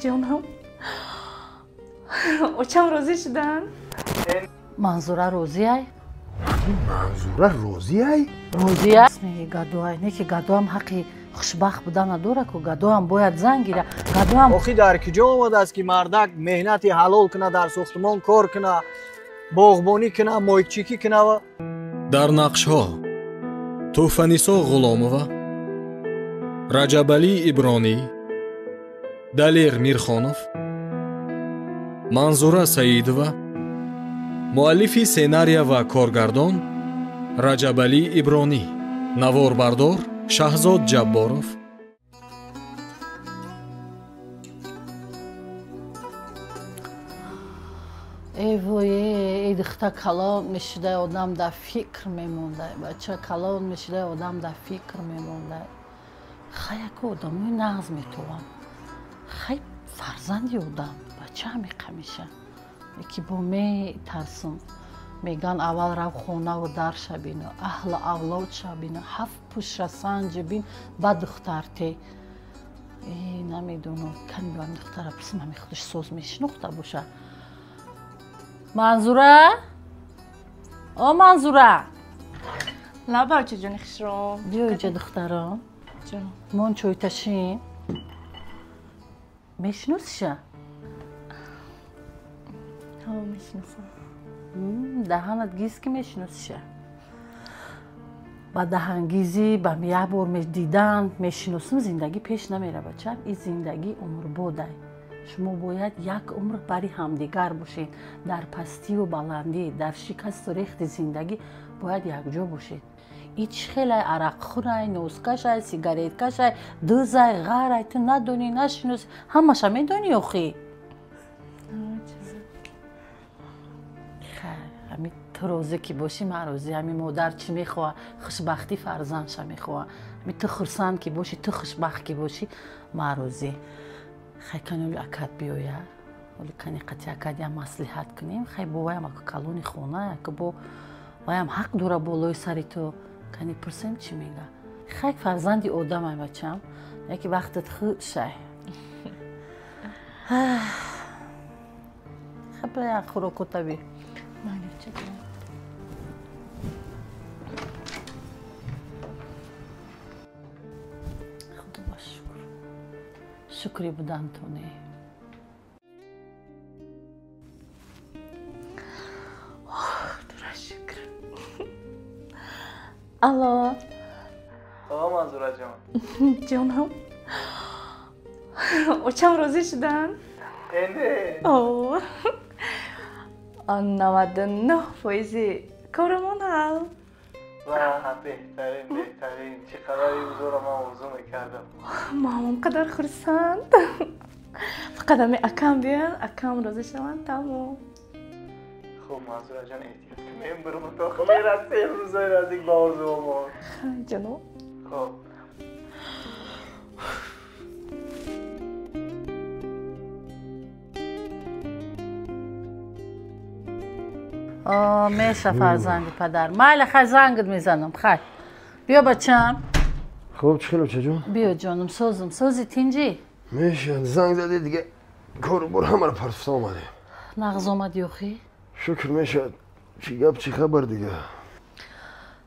Ҷонам, очам розӣ шуданд? Манзура розиай? Манзура розиай? Розиай? Гадоай, не ки гадоам ҳаққи хушбахт будан надора ку, гадоам бояд зан гира, гадоам. Охи дар куҷо омадааст ки мардак меҳнати ҳалол куна, дар сохтмон кор куна, боғбонӣ куна, мойчикӣ куна? Дар нақшҳо Тӯҳфанисо Ғуломова, Раҷабалӣ Ибронӣ, Далер Мирхонов, Манзура Саидова, муаллифи сценария ва коргардон Раҷабалӣ Ибронӣ, наворбардор Шаҳзод Ҷабборов. Эй вой, эй духта калон мешудай, одам дар фикр мемондай, бача калон мешудай, одам дар фикр мемондай. Хай яко одамои нағз метовам, хай фарзанди одам, бача меқамиша. Яки бо метарсум, меган аввал рав хонаву дар шабину, аҳлу авлод шабину, ҳафт пушра санҷи бин, ба духтарте. Э, намедонам, кани бам духтара пурсим, ҳами худаш соз мешинохта боша. Манзура? О, Манзура! Лаба, очаҷони хушро. Биё иҷа, духтарам. Мон чойташин. Мешиносиша? Ҳо, мешиносам. Даҳанат гиз ки мешиносиша. Ба даҳангизӣ, ба як бор дидан мешиносим, зиндагӣ пеш намера, бача. Ин зиндагӣ умрбодай. Шумо бояд як умр бари ҳамдигар бошед. Дар пастиву баландӣ, дар шикасту рехти зиндагӣ бояд якҷо бошед. И чӣ хелай арақхӯрай, нозкашай, сигареткашай, дузай, ғарай, ту надонӣ, нашиносӣ, ҳамаша медонӣ охӣ? Ҳами ту розӣ ки бошӣ, ман розӣ. Ҳами модар чӣ мехоҳа? Хушбахтӣ фарзандша мехоҳа. Ҳами ту хурсанд ки бошӣ, ту хушбахт ки бошӣ, ман розӣ. Хай кани оли акад биёя, оли кани қати акад як маслиҳат кунем. Хай бо ваям аку калони хона, аку бо ваям ҳақ дора болои сари ту. Кани пурсем чӣ мега. Хай фарзанди одамай, бачам, яки вақтат хушай. Хай бира як хӯрокота би. Худо ба шукр. Шукри будантоне. Худоро шукр. Алло. О, Манзураҷон. Ҷонам, очам розӣ шуданд? Не. О, 99% корамон ҳал. Ва беҳтарин, беҳтарин. Чӣ қадар ин рӯзоро ман орзу мекардам. Мамам қадар хурсанд. Фақат ҳами акам биёянд, акам розӣ шаванд, тамом. Хуб, Манзураҷон, эҳтиёт кунем, бирм то мерасем рӯзои наздик ба орзуҳомон. Хай, ҷаноб. Хуб. Меша фарзанди падар. Майла, хай зангат мезанам, хай. Биё, бачам. Хуб, чӣ хел, очаҷон? Биё, ҷонум, созум. Сози тинҷӣ? Меша, занг зади, дига кору бор ҳамаро партофта омадем. Нағз омадӣ охӣ? Шукр, мешавад. Чӣ гап, чӣ хабар дига?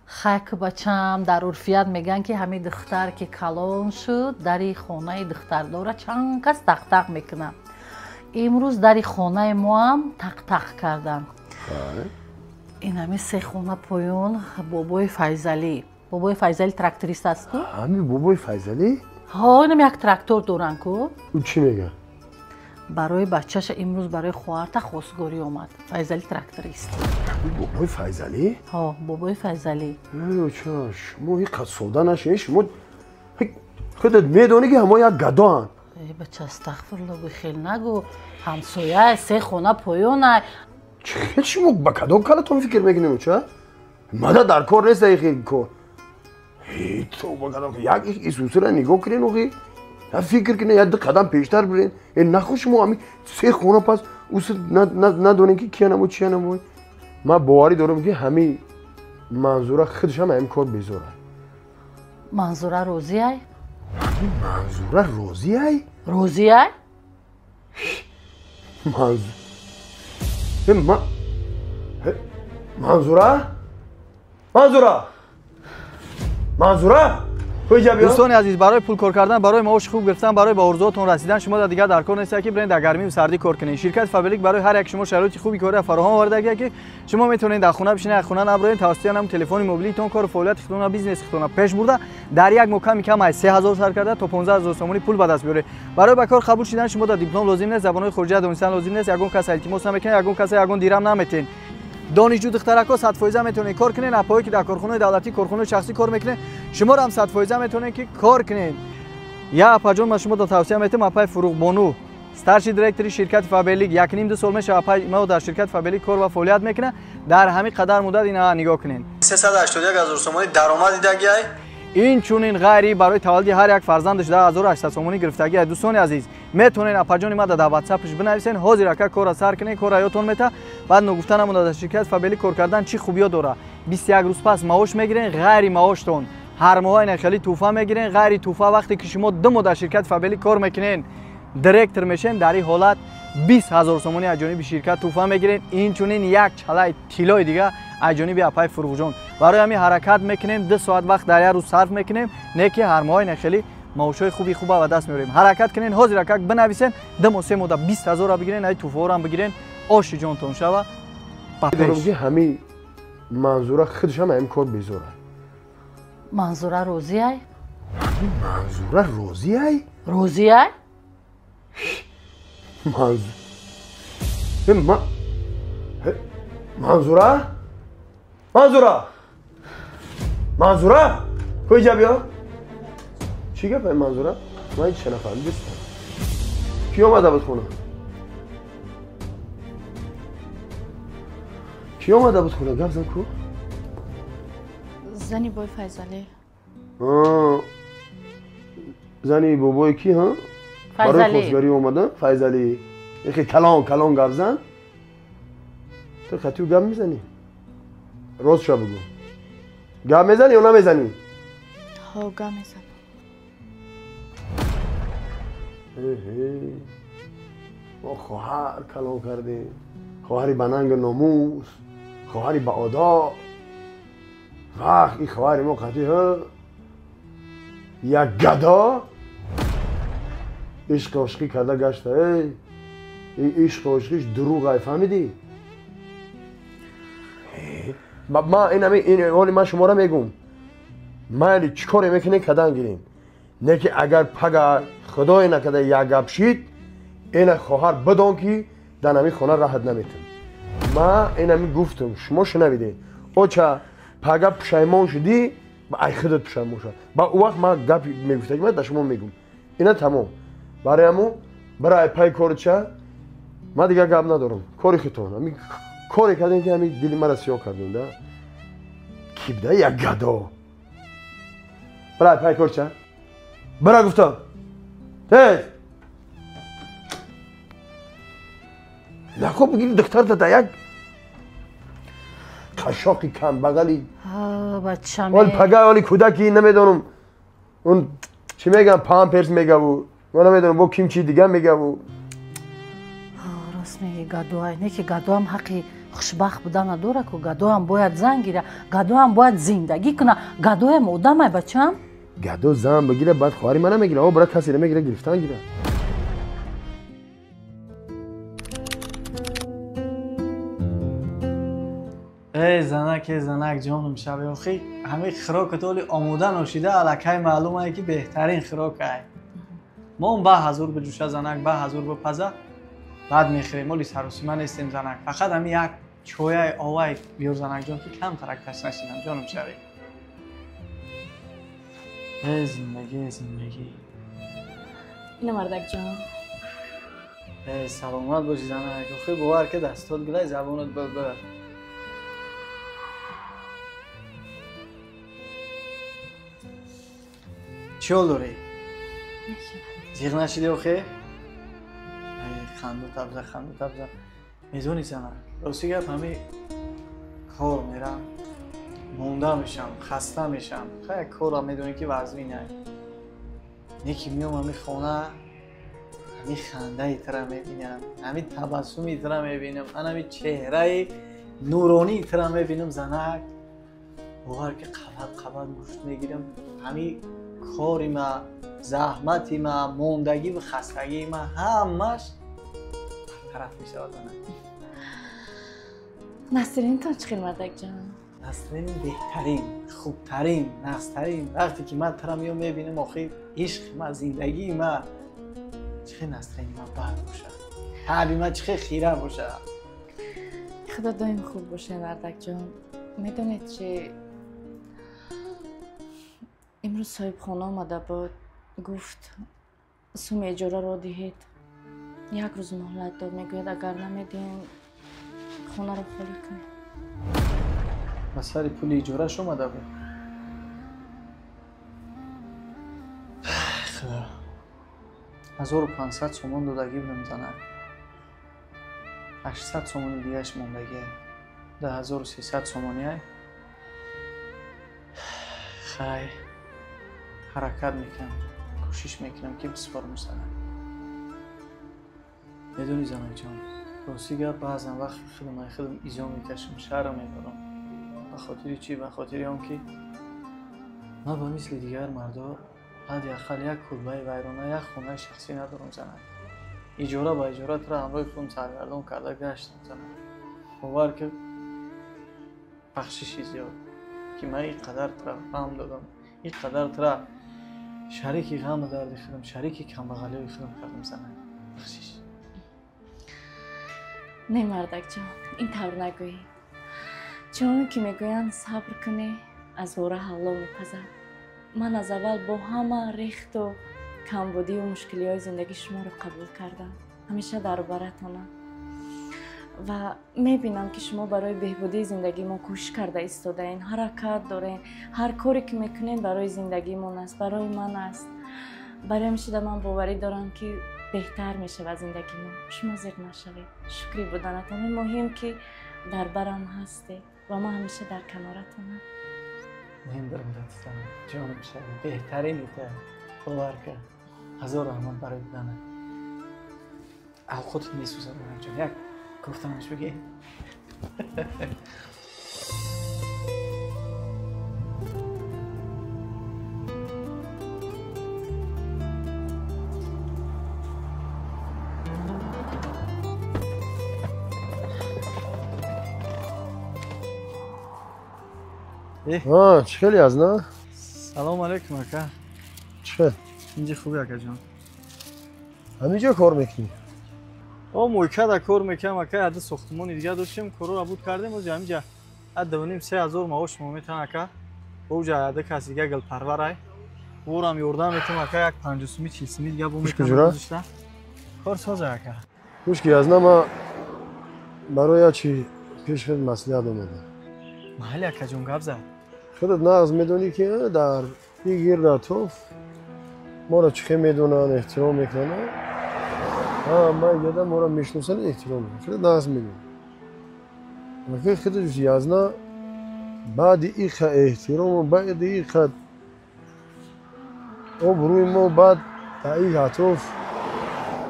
Хай ку, бачам, дар урфият мегӯянд ки ҳамин духтар ки калон шуд, дари хонаи духтардора чанд кас тақтақ мекунад. Имрӯз дари хонаи моам тақтақ карданд. Ин ҳами се хона поён бобои Файзалӣ. Бобои Файзалӣ тракторист аст ку? Ҳами бобои Файзалӣ? Ҳо, инам як трактор доранд ку. Ӯ чӣ мега? Барои бачаша имрӯз барои хоҳарта хостгорӣ омад. Файзалӣ тракторист. Бобои Файзалӣ? Ҳо, бобои Файзалӣ. Ча, шумо ҳеҷ қад сода нашед, шумо худат медонӣ ки ҳамо як гадоанд. Э, бача, астағфирулло, гӯй хел нагӯ. Ҳамсояй, се хона поёнай. Чӣ хел шумо ба кадом калатон фикр мекунед, ча? Мада дар кор нест ай кор. Тавба кардам, як исусра нигоҳ кунед охи. Я фикр кунед, як ду қадам пештар биред. Э, нахо шумо ҳами се хона пас уср надонед ки кия намо, чия намо. Ман боварӣ дорам ки ҳами Манзура худаш ҳам ҳамин кор безорад. Манзура розиай? Манзура розиай? Розиай? Манзура? Манзура? Манзура? Дӯстони азиз, барои пул кор кардан, барои маоши хуб гирифтан, барои ба орзуотон расидан шумо дар дигар дар кор нест, ки бирен дар гармию сардӣ кор кунед. Ширкати Фаберлик барои ҳар як шумо шароити хуби кориро фароҳам овардагия, ки шумо метавонед дар хона бишинед, аз хона наброед, тавассути ҳамон телефони мобилитон кору фаъолияти худтонро, бизнеси худтонро пеш бурда, дар як моҳ ками кам аз 3000 сар карда то 15000 сомонӣ пул ба даст биёред. Барои ба кор қабул шудан шумо дар диплом лозим нест, забонҳои хориҷа донистан лозим нест, ягон кас илтимос намекунед, ягон кас ягон дирам наметиҳед. Донишҷӯ духтаракҳо 100% метавонед кор кунед, апоҳое ки дар корхонаи давлатӣ, корхонаи шахсӣ кор мекунед, шуморо ҳам 100% метавонед ки кор кунед. Я апаҷон, ман шумо тавсия метавам, апаи Фурӯғбону, старший директори ширкати Фаберлик, 1.5-2 сол мешавад апаи мо дар ширкати Фаберлик кор ва фаъолият мекунад. Дар ҳамин қадар муддат ина нигоҳ кунед. 381 000 сомонӣ даромад дидагиай. Ин чунин ғайри барои таваллуди ҳар як фарзандаш 10800 сомонӣ гирифтагиай. Дӯстони азиз, метавонед апаҷони ма дар ватсапш бинависен, ҳозир ака корра сар кунед, корра ёдтон мета. Баъд ногуфта намонда, дар ширкати Фаберлик кор кардан чӣ хубиё дорад. 21 рӯз пас маош мегирен, ғайри маоштон ҳар моҳ ина хеле тӯҳфа мегирен, ғайри тӯҳфа вақте ки шумо 2 моҳ дар ширкати Фаберлик кор мекунен, директор мешен, дар ин ҳолат 20 000 сомонӣ аз ҷониби ширкат тӯҳфа мегирен. Инчунин як чалаи тиллои дига аз ҷониби апаи Фурӯғҷон. Барои ҳамин ҳаракат мекунем, 2 соат вақт дар як рӯз сарф мекунем, не ки ҳар моҳ ина хеле маошҳои хуби хуба ба даст меорем. Ҳаракат кунен, ҳозир акак бинависен, 2 моҳ 3 моҳ 20 000 бигирен, ай тӯҳфаҳоро ҳам бигирен, оши ҷонтон шава. Ба пеш. Ҳамин Манзура худаш ҳам ҳамин кор безора. Манзура розиай? Манзура розиай? Розиай? Манзура? Манзура? Манзура? Куҷа биё? Чӣ гап Манзура? Ман ҳеҷ нафаҳмидистам. Кӣ омада буд хона? Кӣ омада буд хона? Гап зан ку? Зани бой Файзалӣ. Зани бобои ки, ҳа? Барои хостгарӣ омада? Файзалӣ. Ихе калон калон гап зан. Ту хатиу гап мезанӣ? Рост ша бугу. Гап мезанӣ ё намезанӣ? Ҳо, гап мезанам. Мо хоҳар калон кардем. Хоҳари ба нангу номус, хоҳари ба одоб. Вақт ин хоҳари мо қатъи як гадо ишқи ошиқӣ карда гашта. Ин ишқи ошиқиш дурӯғ ай, фаҳмидӣ? Ман ин ман шуморо мегӯм, майли чӣ коре мекунед кадан гирем, не ки агар пага худое накарда як гап шид, ина хоҳар бидон ки дар ҳамин хона раҳат наметам. Ман инами гуфтам, шумо шунавидед. Оча пага пушаймон шудӣ, ай худат пушаймон шуд. Ба ӯ вақт ман гап мегуфтагӣ, ман дар шумо мегӯм. Ина тамом. Барои ҳамун бира ай пай корича, ман дигар гап надорам. Кори худтон. Ҳамин коре кардем ки ҳамин дили маро сиёҳ кардем, да? Ки буда як гадо. Бира ай пай корича. Бира гуфтам. Тез. Нахо бигири духтарта да як қашоқи камбағали. Бачам. Пага оли кӯдаки намедонам. Он чӣ мегӯям, памперс мегаву. Ман намедонам бо ким чи дигар мегаву. Рост меги, гадоай. Не ки гадоам ҳаққи хушбахт будан надорад ку. Гадоам бояд зан гира, гадоам бояд зиндагӣ куна. Гадоям одамай, бачам. Гадо зан бигира, баъд хоҳари мана мегира. О, бира касе намегира, гирифтан гира. Эй занак, эй занак, ҷонум шаби охи, ҳамин хӯрокат оли омода ношида, аллакай маълум ае ки беҳтарин хӯрок ай. Мо он ба ҳазур биҷӯша занак, ба ҳазур бипаза, баъд мехӯрем. Оли саросима нестем занак. Фақат ҳамин як чояи овай биёр занакҷон, ки камтарак ташна шидам, ҷонум шаби. Эй зиндагӣ, эй зиндагӣ. Ина мардакҷон. Эй саломат бошӣ занак. Охи бовар ки дастот гулай, забонат бибир. Чӣ ҳол дорӣ? Зиғ нашидӣ охе? Ханду табза, ханду табза. Медонӣ занак, рости гап ҳамин кор мерам, монда мешам, хаста мешам. Хай корам медонӣ ки вазмин ай. Не ки меом ҳамин хона, Ҳамин хандаи тура мебинам, ҳамин табассуми тура мебинам, ҳамин чеҳраи нуронии тура мебинам занак. Бовар ки қабат қабат гӯшт мегирам. Ҳамин кори ма, заҳмати ма, мондагӣ ва хастагии ма ҳамаш бартараф мешавад занак. Насринтон чӣ хел мардакҷон? Насрин беҳтарин, хубтарин, нағзтарин. Вақте ки ман тура меём мебинам, охир ишқи ма, зиндагии ма чӣ хел насрини ма бад бошад, таъби ма чӣ хел хира бошад. Худо доим хуб бошад мардакҷон. Медонед чи имрӯз соҳибхона омада буд, гуфт суми иҷораро диҳед. Як рӯз муҳлат дод, мегӯяд агар намедиҳем хонаро холӣ кунед. Ба сари пули иҷораш омада буд. Худо, 1500 сомон додагӣ будам занак. 800 сомони дигааш мондагие. 2300 сомониай. Хай, ҳаракат мекунам, кӯшиш мекунам ки бисупорам занак. Медонӣ занакҷон, рости гап баъзан вақт худам ай худам изо мекашам, шарм мебарам. Ба хотири чӣ? Ба хотири он ки ман ба мисли дигар мардо ҳадди ақал як кулбаи вайрона, як хонаи шахсӣ надорам занак. Иҷора ба иҷора тура ҳамроҳи худам саргардон карда гаштам занак. Бовар ки бахшиши зиёд ки ман ин қадар тура ғам додам, ин қадар тура шарики ғаму дарди худам, шарики камбағалиҳои худам кардам занак. Бахшиш. Не мардакҷон, ин тавр нагӯед. Чуноне ки мегӯянд сабр кунӣ, аз вора ҳалло мепазад. Ман аз аввал бо ҳама рехту камбудию мушкилиҳои зиндагии шуморо қабул кардам. Ҳамеша дар баратонам ва мебинам ки шумо барои беҳбудии зиндагии мо кӯшиш карда истодаен, ҳаракат дорен, ҳар коре ки мекунем барои зиндагимон аст, барои ман аст. Барои ҳамин шуда ман боварӣ дорам ки беҳтар мешавад зиндагии мо. Шумо зиқ нашавед. Шукри буданатон муҳим ки дар барам ҳастед ва ман ҳамеша дар каноратонам. Муҳим дорам дастам, ҷонам шавӣ, беҳтарини ту. Бовар кун, ҳазор раҳмат барои буданат. Авқотат месӯзад ҷон, як гуфтанаш бигӣ. Чӣ хеле аз на? Салом алейкум ака. Чӣ хел? Инҷи хуби акаҷон. Ҳаминҷо кор мекунӣ? О, мӯйкада кор мекунам ака, яда сохтмони дига доштем, корро буд кардем, ози ҳаминҷа 2,5-3 ҳазор маош мо метан ака. Оҷа яда кас дига гилпарварай. Ӯрам ёрдам метам ака, як 50 сумӣ, 40 сумӣ дига бо метам. Кор соза ака. Гӯш ки аз на, ма барои як чи пеш хел маслиҳат омадам. Майли акаҷон, гап зад. Худат нағз медонӣ ки дар ин гирду атроф моро чӣ хел медонанд, эҳтиром мекунанд. Ман ёдам моро мешиносанд, эҳтиром мекунанд. Худат нағз медонӣ. Худат язна баъди иқа эҳтирому баъди иқа обрӯи мо, баъд дар ин атроф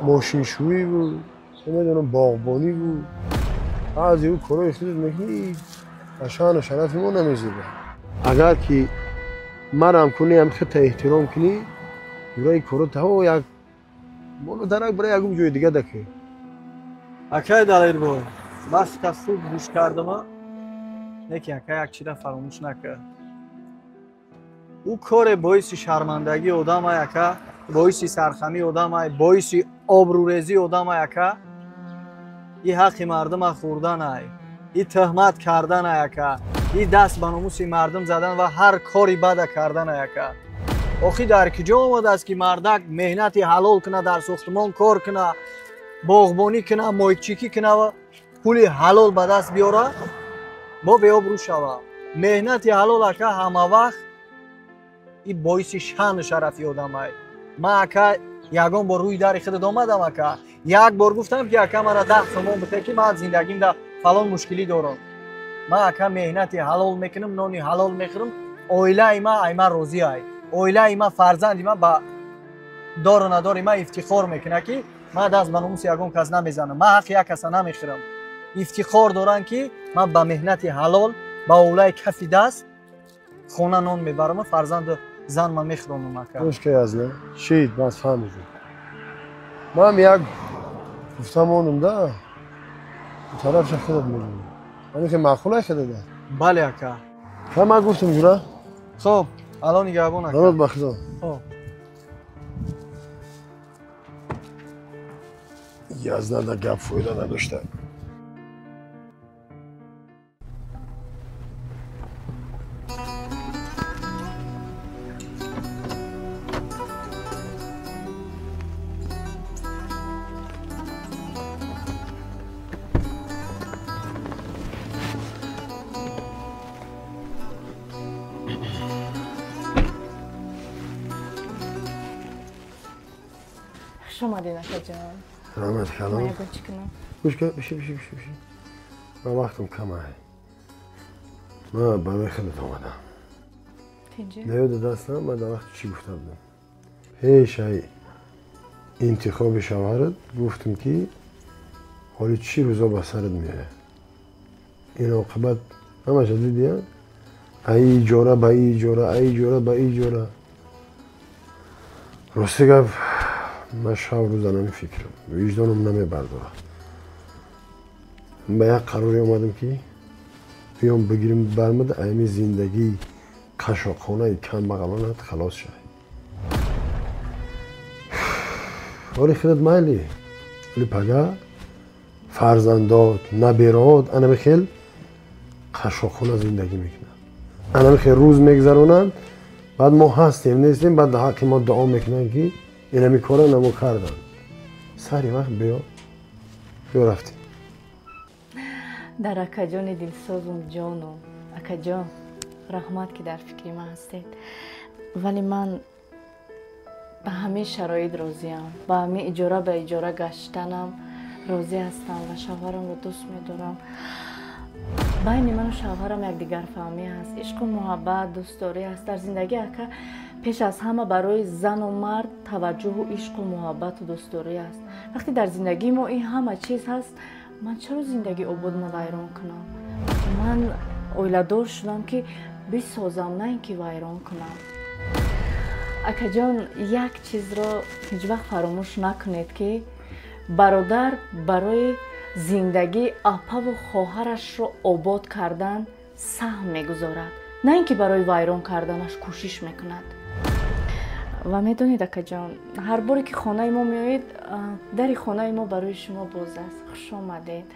мошиншӯӣ буд, намедонам боғбонӣ буд, баъзе ӯ корҳои худат мекунӣ ба шаъну шарафи мо намезебад. Агар ки манам кунӣ, ҳам худта эҳтиром кунӣ, юраи коро таҳо як боло дарак бира ягон ҷои дига дакӣ. Акай Далербой, вақта хуб гӯш кардама, лекин ака як чиза фаромӯш накард. Ӯ коре боиси шармандагии одамай ака, боиси сархамии одамай, боиси обрӯрезии одамай ака. И ҳаққи мардума хӯрданай, и тӯҳмат карданай ака, и даст ба номуси мардум задан ва ҳар кори бада карданай ака. Охи дар куҷо омадааст ки мардак меҳнати ҳалол куна, дар сохтмон кор куна, боғбонӣ куна, мойчикӣ куна ва пули ҳалол ба даст биёра, бо беобрӯ шава. Меҳнати ҳалол ака ҳама вақт и боиси шаъну шарафи одамай. Ман ака ягон бор рӯи дари худат омадам ака, як бор гуфтам ки ака мара 10 сомон бите ки ман зиндагим да фалон мушкилӣ дорам. Ман ака меҳнати ҳалол мекунам, нони ҳалол мехӯрам, оилаи ман ай ман розӣ ай. Оилаи ман, фарзанди ман ба дору надори ман ифтихор мекунад ки Ман даст ба номуси ягон кас намезанам. Ман ҳаққи як каса намехӯрам. Ифтихор дорам ки ман ба меҳнати ҳалол, ба овлаи кафи даст хона нон мебарам ва фарзанду занма мехӯронам ака. Гӯш ки язна, шид, ман фаҳмидам. Ман як гуфта мондам да, тарафша худат медонӣ. Ман ки маъқул ай худат? Бале ака. Ха ман гуфтам ҷура. Хоб, алло нигаҳбон ака. Народ ба худо. Хоб. Язна да гап фоида надошта. Хуш омадед, акаҷон. Раҳмат калом. Ман ягон чӣ кунам? Гӯш кун, бишин, бишин, бишин, бишин. Ман вақтам кам ай. Ман барои худат омадам. Тинҷӣ? Наёда дастам, ман дар вақти чӣ гуфта будам? Пешаи интихоби шавҳарат гуфтам ки ҳоли чӣ рӯзо ба сарат меояд. Ин оқибат ҳамаша дидия? Ай иҷора ба иҷора, ай иҷора ба иҷора. Рости гап, ман шаб рӯза намефикрам, виҷдонам намебардорад. Ба як қароре омадам ки биём бигирим бармада аями зиндагии қашоқхонаи камбағалонат халос шавӣ. Ҳоли худат майли, вале пага фарзандот, набераот анами хел қашоқхона зиндагӣ мекунанд, анами хел рӯз мегузаронанд. Баъд мо ҳастем нестем, баъд дар ҳаққи мо дуо мекунанд ки инами кора намо карданд. Сари вақт биё, биё рафтем. Дар акаҷони дилсозум ҷону, акаҷон, раҳмат ки дар фикри ман ҳастед. Вале ман ба ҳамин шароит розиям, ба ҳамин иҷора ба иҷора гаштанам розӣ ҳастам ва шавҳарамро дӯст медорам. Байни ману шавҳарам якдигарфаҳмӣ ҳаст, ишқу муҳаббат, дӯстдорӣ ҳаст. Дар зиндагӣ ака пеш аз ҳама барои зану мард таваҷҷӯҳу ишқу муҳаббату дӯстдорӣ аст. Вақте дар зиндагии мо ин ҳама чиз ҳаст, ман чаро зиндагии ободма вайрон кунам? Ман оиладор шудам ки бисозам, на ин ки вайрон кунам. Акаҷон, як чизро ҳеҷ вақт фаромӯш накунед ки бародар барои зиндагии апаву хоҳарашро обод кардан саҳм мегузорад, на ин ки барои вайрон карданаш кӯшиш мекунад. Ва медонед, акаҷон, ҳар боре ки хонаи мо меоед, дари хонаи мо барои шумо боз аст. Хуш омадед,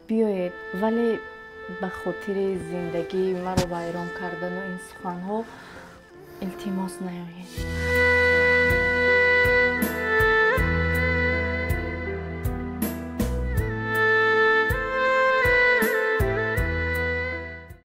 биёед, вале ба хотири зиндагии маро вайрон кардану ин суханҳо илтимос наёед.